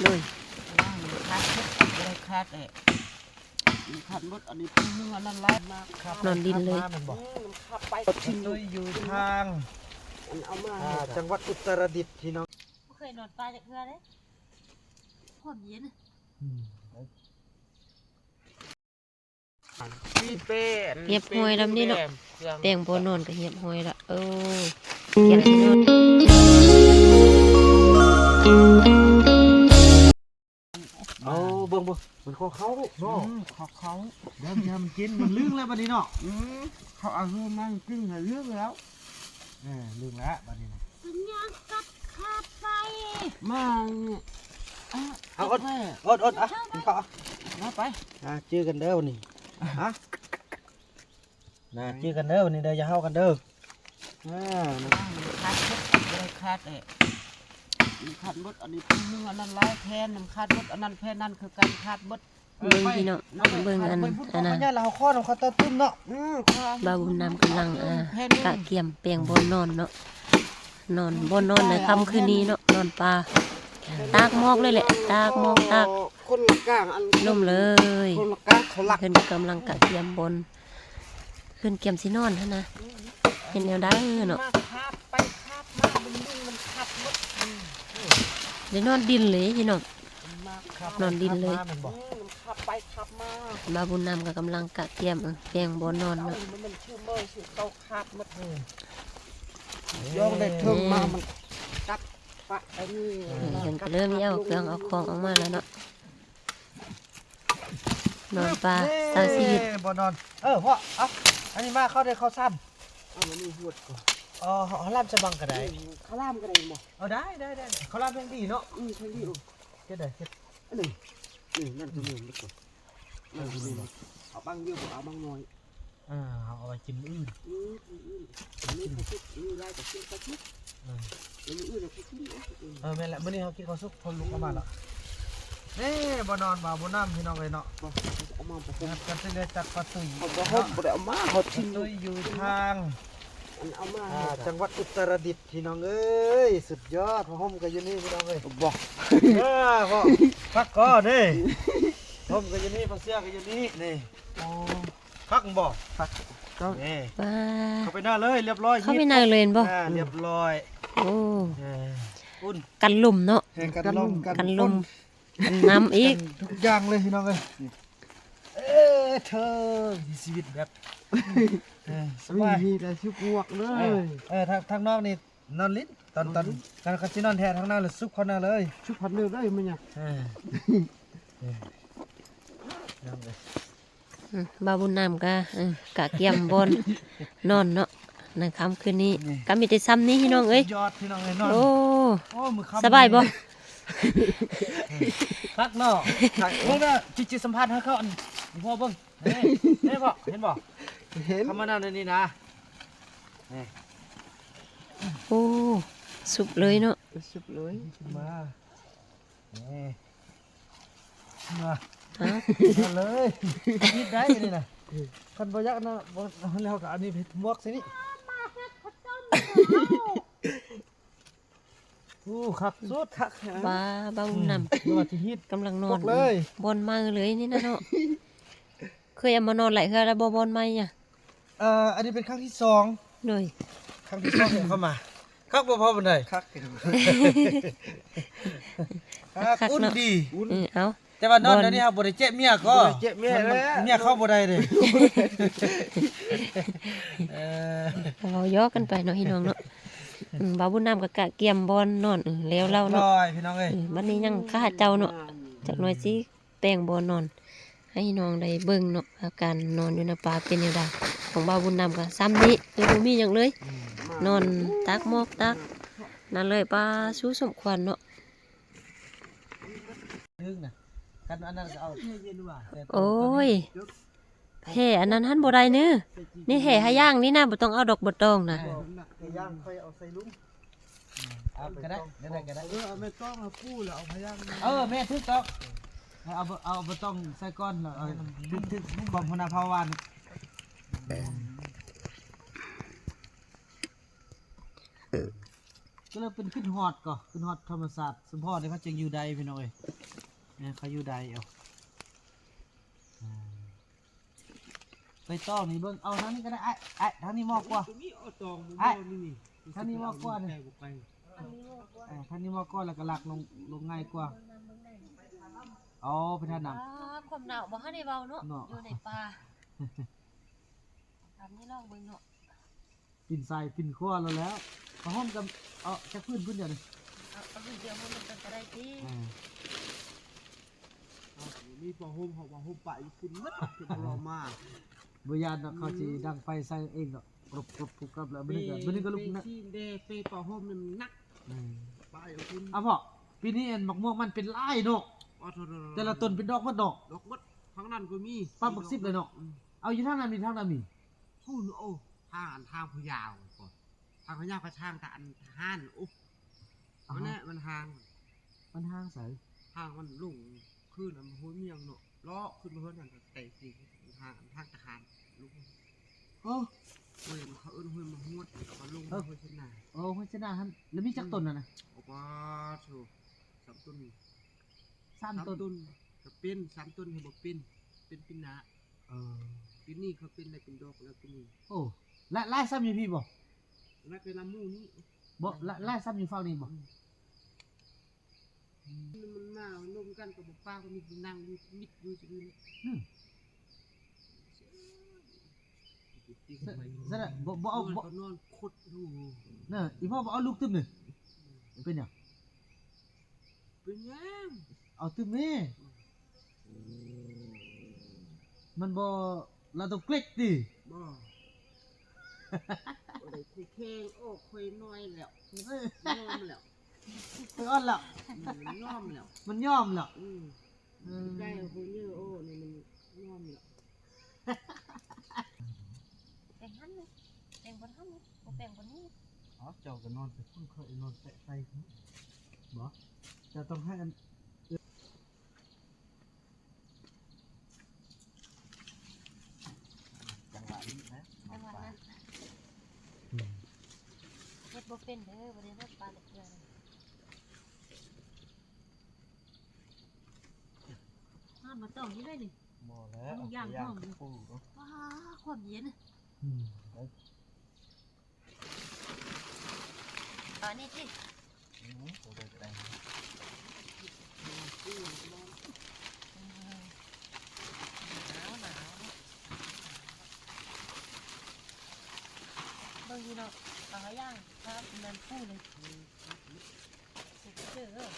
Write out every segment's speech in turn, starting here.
ໂດຍ ຂາດເບິດ ຂາດເບິດ ອັນນີ້ເພິ່ນເມືອນັ້ນຫຼາຍມາກ ນອນດິນເລີຍ ມັນບໍ່ ອືມ ມັນຂັບໄປ ປະຕູຢູ່ທາງ ອັນເອົາມາ ອ່າ ຈັງຫວັດອຸດຕະລະດິດ ພີ່ນ້ອງ ບໍ່ເຄີຍນອນປ່າຈັກເທື່ອເດ້ ຄວາມເຢັນ ອືມ. ຮຽບຮ້ອຍລຳນີ້ເນາະ ແປ້ງບໍ່ນອນກໍຮຽບຮ້ອຍລະ ໂອ້ ກຽມຊິນອນ ເອົາເບິ່ງເບິ່ງ ມັນຂໍເຂົ້າເນາະ ອືມ ຂໍເຂົ້າ ດຽວມັນກິນ ມັນລຶ້ງແລ້ວບັດນີ້ເນາະ ອືມ ເຂົາເອົາເຮືອມາກິນໃຫ້ລຶ້ງແລ້ວ ເອີ ລຶ້ງແລ້ວບັດນີ້ນະ ມັນຍັງກັດຂາດໄປ ມາ ເອົາ ອົດ ອົດ ອົດ ເອົາ ກິນເຂົ້າ ມາໄປ ອ່າ ຈື່ກັນເດີວັນນີ້ ຮະ ນະ ຈື່ກັນເດີ ວັນນີ້ເດີ ຢ່າເຮົາກັນເດີ ເອີ ມັນຂາດເບິດ ມັນຂາດເບິດ ອັນນີ້ເພິ່ນເມືອນັ້ນຫຼາຍແຜ່ນ ມັນຂາດເບິດ ອັນນັ້ນແຜ່ນນັ້ນຄືກັນ ຂາດເບິດ ເບິ່ງພີ່ນ້ອງ ເບິ່ງອັນ ອັນນັ້ນ ເຮົາຂໍນຳເຂົາເຈົ້າຕື່ມເນາະ ອືມ ບ່າວບຸນນຳກຳລັງ ອ່າ ກະກຽມແປ້ງບ່ອນນອນເນາະ ນອນ ບ່ອນນອນໃນຄ່ຳຄືນນີ້ເນາະ ນອນປ່າ ຕາກໝອກເລີຍແຫຼະ ຕາກໝອກ ຕາກ ຄົນລະກາງ ອັນ ລົມເລີຍ ຄົນລະກາງ ເຂົາລັກ ເພິ່ນກຳລັງກະກຽມບ່ອນ ເພິ່ນກຽມຊິນອນຫັ້ນນະ ເຮັດແນວໃດເນາະ ໄດ້ນອນດິນເລີຍພີ່ນ້ອງ ນອນດິນເລີຍ ບໍ່ ບໍ່າບຸນນຳກໍກຳລັງກະກຽມ ເອີ ແປ້ງບ່ອນນອນເນາະ ຍອງໄດ້ເທິງມາ ມັນກັດປະໄອ້ນີ້ ເພິ່ນກໍເລີ່ມເອົາເຄື່ອງເອົາຂອງອອກມາແລ້ວເນາະ ນອນປ່າ ເອີ ສ້າງຊີວິດ ບໍ່ນອນ ເອີ ພໍ່ ເອົາ ອັນນີ້ມາ ເຂົ້າໄດ້ເຂົ້າຊ້ຳ ເອົາ ມັນມີຫົວດກ່ອນ ອໍ ເຮົາລາມສະບັງກໍໄດ້ ເອີ ເຂົາລາມກໍໄດ້ບໍ່ ເອົາ ໄດ້ ໄດ້ ໄດ້ ເຂົາລາມແຮງດີເນາະ ອືມ ແຮງດີ ໂອ້ ເຮັດໄດ້ ເຮັດ ອັນນີ້ ນີ້ ນັ້ນກໍມີໝົດກ່ອນ ເອີ ເອົາບັງດຽວ ບໍ່ເອົາບັງນ້ອຍ ອ່າ ເຮົາເອົາໄວ້ກິນມື້ອື່ນ ມື້ອື່ນ ມື້ພຸດ ມື້ລາຍກໍກິນໄປພຸດ ເອີ ແລ້ວມື້ອື່ນເຮົາກໍກິນ ເອີ ແມ່ນແຫຼະ ມື້ນີ້ເຮົາກິນເຂົ້າສຸກ ເພິ່ນລຸກອອກມາແລ້ວ ເດ້ ບໍ່ນອນ ບໍ່ບຸນນຳ ພີ່ນ້ອງເອີຍເນາະ ເອົາມາບໍ່ ກັນຊິເລີຍ ຈັດປາຕຸ້ຍ ເຮົາບໍ່ ບໍ່ໄດ້ເອົາມາ ເຮົາຖິ້ມ ປາຕຸ້ຍຢູ່ທາງ ອັນເອົາມາ ອ່າ ຈັງຫວັດອຸດຕະລະດິດ ພີ່ນ້ອງເອີຍ ສຸດຍອດ ຜ້າຫົ່ມກໍຢູ່ນີ້ ພີ່ນ້ອງເອີຍ ບໍ່ ເອີ ບໍ່ ພັກກ່ອນເດ້ ຜ້າຫົ່ມກໍຢູ່ນີ້ ຜ້າເສື້ອກໍຢູ່ນີ້ ນີ້ ໂອ້ ຄັກບໍ່ ຄັກ ນີ້ ປາ ເຂົ້າໄປໃນເລີຍ ຮຽບຮ້ອຍ ເຂົ້າໄປໃນເລີຍເຫັນບໍ່ ອ່າ ຮຽບຮ້ອຍ ໂອ້ ເອີ ອຸ່ນ ກັນລົມເນາະ ເອີ ກັນລົມ ກັນລົມ ກັນຝົນ ກັນນ້ຳອີກ ກັນທຸກຢ່າງເລີຍ ພີ່ນ້ອງເອີຍ ເອີ ເທີ ມີຊີວິດແບບ ເອີ ສະບາຍ ມີແຕ່ຊຸກງວກເລີຍ ເອີ ເອີ ທາງ ທາງນອກນີ້ ນອນຫຼິ້ນ ຕອນ ຕອນ ນອນຫຼິ້ນ ຄັນ ຄັນຊິນອນແທ້ທາງໃນລະຊຸກເຂົ້າໃນເລີຍ ຊຸກພັນເດີເດີມັນຫຍັງ ເອີ ເອີ ອືມ ບ່າວບຸນນຳກະ ເອີ ກະກຽມບ່ອນນອນເນາະ ໃນຄ່ຳຄືນນີ້ ນີ້ ກະມີແຕ່ຊ່ຳນີ້ພີ່ນ້ອງເອີຍ ຍອດພີ່ນ້ອງເອີຍ ນອນ ໂອ້ ໂອ້ ມື້ຄ່ຳ ສະບາຍບໍ່ ນີ້ ຄັກເນາະ ຄັກ ເບິ່ງເດີ ຈິ ຈິສຳພາດໃຫ້ເຂົາ ອັນ ພໍ່ເບິ່ງ ເອີ ເຫັນບໍ່ ເຫັນບໍ່ ເຫັນ ເຂົ້າມານອນໃນນີ້ນະ ນີ້ ໂອ້ ສຸບເລີຍເນາະ ສຸບເລີຍ ມາ ນີ້ ມາ ເອົາ ມາເລີຍ ຄິດໄດ້ນີ້ນະ ຄັນບໍ່ຢາກນະ ບໍ່ ແລ້ວກໍອັນນີ້ໝວກໃສ່ນີ້ ໂອ້ ຄັກສຸດ ຄັກ ປາ ບ່າວບຸນນຳ ອືມ ວ່າຊິຮີດ ກຳລັງນອນ ເລີຍ ບ່ອນໃໝ່ເລີຍນີ້ນະເນາະ ເຄີຍເອົາມານອນຫຼາຍເທື່ອແລ້ວບໍ່ ບ່ອນໃໝ່ອະ? ເອີ ອັນນີ້ເປັນຄັ້ງທີສອງ ໂດຍ ຄັ້ງທີສອງທີ່ເອົາເຂົ້າມາ ຄັກບໍ່ພໍປານໃດ ຄັກ ຄັກ ອຸ່ນດີ ເອີ ເອົາ ແຕ່ວ່ານອນດຽວນີ້ເຮົາບໍ່ໄດ້ເຈະເມຍກໍ ບໍ່ໄດ້ເຈະເມຍແລ້ວ ເມຍເຂົ້າບໍ່ໄດ້ເດ້ ເອີ ເວົ້າຢອກກັນໄປເນາະ ພີ່ນ້ອງເນາະ ອືມ ບ່າວບຸນນຳກໍກະກຽມບ່ອນນອນ ເອີ ແລ້ວເລົ່າເນາະ ຮຽບຮ້ອຍ ພີ່ນ້ອງເອີຍ ເອີ ບັດນີ້ຍັງຄາເຈົ້າເນາະ ຈັກໜ່ອຍຊິ ແປ້ງບໍ່ນອນ ໃຫ້ນ້ອງໄດ້ເບິ່ງເນາະ ອາການນອນຢູ່ໃນປ່າເປັນແນວໃດ ຂອງບ່າວບຸນນຳກໍຊ່ຳນີ້ ຄືບໍ່ມີຫຍັງເລີຍ ອືມ ນອນຕາກໝອກຕາກນັ້ນເລີຍ ປາ ສູ້ສົມຄວນເນາະ ໂອ້ຍ ແຮ່ອັນນັ້ນຫັ້ນບໍ່ໄດ້ເນີ ນີ້ແຮ່ຫາຍ່າງນີ້ນະ ບໍ່ຕ້ອງເອົາດອກ ບໍ່ຕ້ອງນະ ເອີ ແຮ່ຫາຍ່າງຄ່ອຍເອົາໃສ່ລຸງ ເອົາກໍໄດ້ ແນວໃດກໍໄດ້ ເອີ ເອົາໄມ້ຕອງມາປູແລ້ວເອົາພະຍາງ ເອີ ແມ່ນ ຖືກຕ້ອງ ເອົາ ເອົາ ເອົາໄມ້ຕອງໃສ່ກ່ອນ ເອົາ ຖືກ ຖືກ ຄວາມຫົວໜ້າເຜົ່າວ່ານະ. ກໍເລີຍເປັນຂຶ້ນຮອດກໍ ຂຶ້ນຮອດທຳມະຊາດ ສົມພໍນີ້ເຂົາຈຶ່ງຢູ່ໄດ້ພີ່ນ້ອງເອີຍ ເອີ ເຂົາຢູ່ໄດ້ເອົາ ອ່າ ໄປຕອງນີ້ເບິ່ງ ເອົາທາງນີ້ກໍໄດ້ ອ້າຍ ອ້າຍ ທາງນີ້ເໝາະກວ່າ ນີ້ ເອົາຕອງ ອ້າຍ ນີ້ ທາງນີ້ເໝາະກວ່ານີ້ ເອີ ທາງນີ້ເໝາະກວ່າ ແລ້ວກໍລັກລົງ ລົງງ່າຍກວ່າ ເອົາໄປທາງນັ້ນ ອ່າ ຄວາມໜາວບໍ່ທັນໄດ້ເວົ້າເນາະ ເນາະ ຢູ່ໃນປ່າ ຕາມນີ້ລອງເບິ່ງເນາະ ປິ່ນຊ້າຍປິ່ນຂວາແລ້ວ ຜ້າຫົ່ມກໍເອົາຈັກພື້ນ ພື້ນດຽວນີ້ ເອົາ ເອົາພື້ນດຽວ ມັນກໍໄດ້ຕິ ເອີ ເອົາ ມີຜ້າຫົ່ມ ເຮົາຜ້າຫົ່ມປະຢູ່ພຸ້ນໝົດ ຄືບໍ່ເອົາມາ ບໍ່ຢ້ານດອກ ເຂົາຊິດັງໄຟໃສ່ເອງດອກ ກຣົບໆ ກຸບກັບ ແລ້ວມື້ນີ້ກໍ ມື້ນີ້ກໍລຸກນະ ເປຊີແດ່ ເປຜ້າຫົ່ມນີ້ມັນໜັກ ເອີ ປະຢູ່ພຸ້ນ ອາ ພໍ່ ປີນີ້ອັນໝາກມ່ວງມັນເປັນຫຼາຍເນາະ ໂອ້ໂທ້ໆໆໆ ແຕ່ລະຕົ້ນເປັນດອກໝົດເນາະ ດອກໝົດ ທາງນັ້ນກໍມີ ປະບັກສິບເລີຍເນາະ ອືມ ເອົາ ຢູ່ທາງນັ້ນມີ ທາງນັ້ນມີ ພຸ້ນ ໂອ້ ທາງອັນທາງພະຍາວກໍ ທາງພະຍາວກໍທາງແຕ່ອັນທະຫານ ໂອ້ ອາຮະ ມັນແຫຼະ ມັນຫ່າງ ມັນຫ່າງໃສ? ຫ່າງມັນລົງຄືນອັນຫ້ວຍມຽງເນາະ ເລາະຂຶ້ນມາເຮືອນຫັ້ນໄປຕິ ມັນຫ່າງອັນທາງທະຫານລົງ ເອີ ຫ້ວຍ ເຂົາເອີ້ນຫ້ວຍມະຫວດ ແລ້ວກໍລົງ ເອີ ຫ້ວຍໄຊນາ ເອີ ຫ້ວຍໄຊນາຫັ້ນ ແລ້ວມີຈັກ ອືມ ຕົ້ນຫັ້ນນະ? ໂອ້ ປາໂທ້ ສາມຕົ້ນ ສາມ ສາມ ຕົ້ນ ຕົ້ນກໍເປັນ ສາມຕົ້ນກໍບໍ່ເປັນ ເປັນປີໜ້າ ເອີ ປີນີ້ເຂົາເປັນແລ້ວ ເປັນດອກແລ້ວປີນີ້ ໂອ້ ຫຼາຍ ຫຼາຍຊ້ຳຢູ່ພີ້ບໍ່? ຫຼາຍໄປນຳໝູ່ນີ້ ບໍ່ ຫຼາຍ ຫຼາຍຊ້ຳຢູ່ຝັ່ງນີ້ບໍ່? ອືມ ອືມ ມັນມາລົມກັນກໍບໍ່ປາກ ມີແຕ່ນັ່ງຢູ່ມິດຢູ່ຊື່ນີ້ ອືມ ສະ ສະ ບໍ່ ບໍ່ເອົາ ນອນ ບໍ່ ກໍນອນຄົດຢູ່ ນະ ອີພໍ່ບໍ່ເອົາລູກຕື່ມນີ້ ເປັນຫຍັງ? ເປັນຫຍັງ? ເອົາຕື່ມແມ່ ມັນບໍ່ລາວຕົວເລັກຕິ ບໍ່ ບໍ່ໄດ້ ຂ້ອຍແຂງອອກ ຂ້ອຍນ້ອຍແລ້ວ ຍອມແລ້ວ ຂ້ອຍອ່ອນແລ້ວ ອືມ ມັນຍອມແລ້ວ ມັນຍອມແລ້ວ ອືມ ອືມ ໄກ່ຂ້ອຍເຍອະ ໂອ້ ນີ້ມັນຍອມແລ້ວ ແປງຫັ້ນ ແປງບ່ອນຫັ້ນ ບໍ່ແປງບ່ອນນີ້ ເອົາ ເຈົ້າກໍນອນໄປພຸ້ນ ຂ້ອຍນອນແປະໄປພຸ້ນ ບໍ່ ເຈົ້າຕ້ອງໃຫ້ອັນ ຈັງຫວະນີ້ນະ ຈັງຫວະນັ້ນ ອືມ ເຮັດບໍ່ເປັນເດີ ບໍ່ໄດ້ນອນປ່າຈັກເທື່ອ ນອນມາຕ້ອງຢູ່ໄດ໋ນີ້ ບໍ່ແລ້ວ ເອົາຢາງຫ້ອງ ປູເນາະ ວ້າ ຄວາມເຢັນ ອືມ ເອົານີ້ຕິ ອືມ ໂຕໃດກໍໄດ້ ໜາວໆ ເບິ່ງຢູ່ເນາະ ເອົາຢ່າງ ພານັ້ນປູເລີຍ ເດີ ເອົາ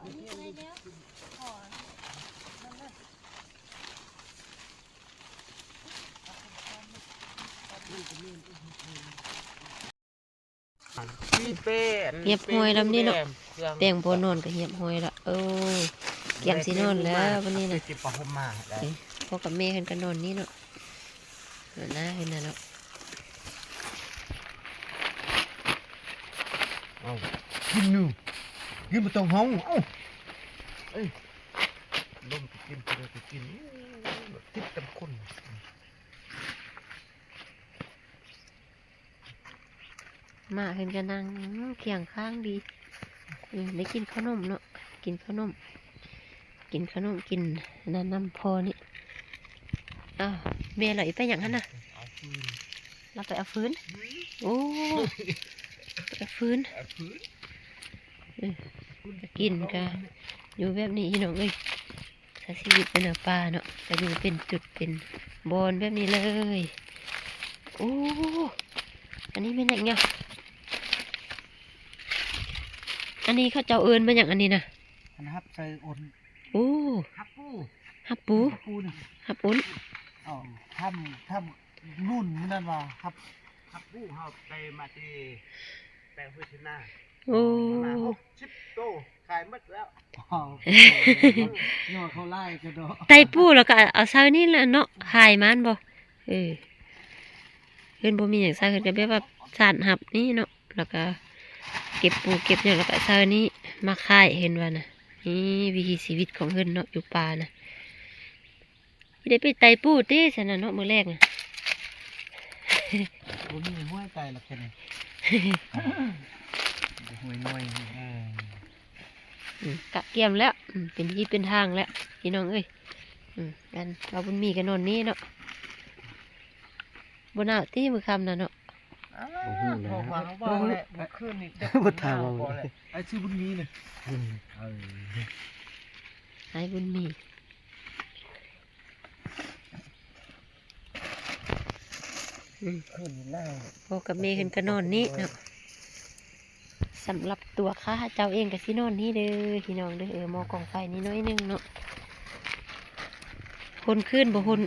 ອັນນີ້ໄປແລ້ວ ຂໍອັນນັ້ນເດີ ຮຽບຮ້ອຍລຳນີ້ເນາະ ແປງບໍ່ນອນກໍຮຽບຮ້ອຍລະ ໂອ້ ກຽມຊິນອນແລ້ວບັດນີ້ນະ ຊິປະຫົມມາ ເອີ ພໍ່ກັບແມ່ເພິ່ນກໍນອນນີ້ເນາະ ນອນໜ້າເພິ່ນນະເນາະ ເອົາ ກິນຢູ່ ກິນບໍ່ຕ້ອງຮ້ອງ ເອົາ ເອີຍ ລົມໄປກິນ ໄປກິນ ຕິດກັນຄົນ ໝາເພິ່ນກໍນັ່ງຄຽງຂ້າງດີ ອືມ ໄດ້ກິນເຂົ້າໜົມເນາະ ກິນເຂົ້າໜົມ ກິນເຂົ້າໜົມ ກິນນັ້ນນຳພໍ່ນີ້ ອ້າວ ແມ່ລາວໄປຫຍັງຫັ້ນນະ? ລາວໄປເອົາຟືນ ໂອ້ ໄປເອົາຟືນ ເອີ ກິນກະຢູ່ແບບນີ້ພີ່ນ້ອງເອີຍ. ໃຊ້ຊີວິດຢູ່ໃນປ່າເນາະ ກະຢູ່ເປັນຈຸດເປັນບ່ອນແບບນີ້ເລີຍ. ໂອ້ ອັນນີ້ແມ່ນຫຍັງເນາະ? ອັນນີ້ເຂົາເຈົ້າເອີ້ນວ່າຫຍັງອັນນີ້ນະ? ອັນຮັບໃສ່ອົນ. ໂອ້ ຮັບປູ ຮັບປູ ຮັບປູນະ ຮັບອົນ. ເອົາ ທຳ ທຳລຸ້ນມື້ນັ້ນວ່າຮັບ ຮັບປູເຮົາໄປມາແຕ່ ແຕ່ໂຄສະນາ. ໂອ້ ຫົກສິບໂຕ ຂາຍໝົດແລ້ວ. ຍ້ອນເຂົາຫຼາຍກະດອກ ໄດ້ປູແລ້ວກະເອົາໃສ່ນີ້ແຫຼະເນາະ ຂາຍມັນບໍ່. ເອີ ເພິ່ນບໍ່ມີຫຍັງໃສ່ ເພິ່ນກະແບບວ່າສານຮັບນີ້ເນາະ ແລ້ວກະເກັບປູເກັບຫຍັງ ແລ້ວກະໃສ່ນີ້ມາຂາຍ ເພິ່ນວ່ານະ. ນີ້ວິຖີຊີວິດຂອງເພິ່ນເນາະ ຢູ່ປ່ານະ. ຊິໄດ້ໄປໄຕ່ປູຕິຊັ້ນນະເນາະ ມື້ແລງນະ. ບໍ່ມີຫ້ວຍໄຕ່ລະແຄ່ນີ້ ໄປຫ້ວຍນ້ອຍ. ເອີ ອືມ ກະກຽມແລ້ວ ອືມ ເປັນທີ່ເປັນທາງແລ້ວພີ່ນ້ອງເອີຍ. ອືມ ອັນ ບ່າວບຸນມີກໍນອນນີ້ເນາະ ບໍ່ໜາວຕິມື້ຄ່ຳນະເນາະ? ອ້າວ ບໍ່ຮູ້ແລ້ວ ບອກວ່າເວົ້າແຫຼະ ບໍ່ຄືນນີ້ ບໍ່ຖ້າເວົ້າແຫຼະ ອ້າຍຊື່ບຸນມີນີ້. ອືມ ເອີ ອ້າຍບຸນມີ ອືມ ຄືນນີ້ນາງ ພໍ່ກັບແມ່ເພິ່ນກໍນອນນີ້ເນາະ. ສຳລັບຕົວຂ້າເຈົ້າເອງກໍຊິນອນນີ້ເດີພີ່ນ້ອງເດີ. ເອີ ໝໍ້ກອງໄຟນີ້ໜ້ອຍໜຶ່ງເນາະ ຫົນຄືນບໍ່ຫົນ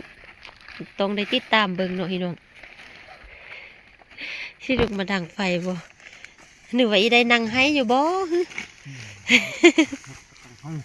ຕ້ອງໄດ້ຕິດຕາມເບິ່ງເນາະພີ່ນ້ອງ ຊິລຸກມາດັງໄຟບໍ່ ຫຼືວ່າອີໄດ້ນັ່ງໄຫ້ຢູ່ບໍ່? ອືມ ອືມ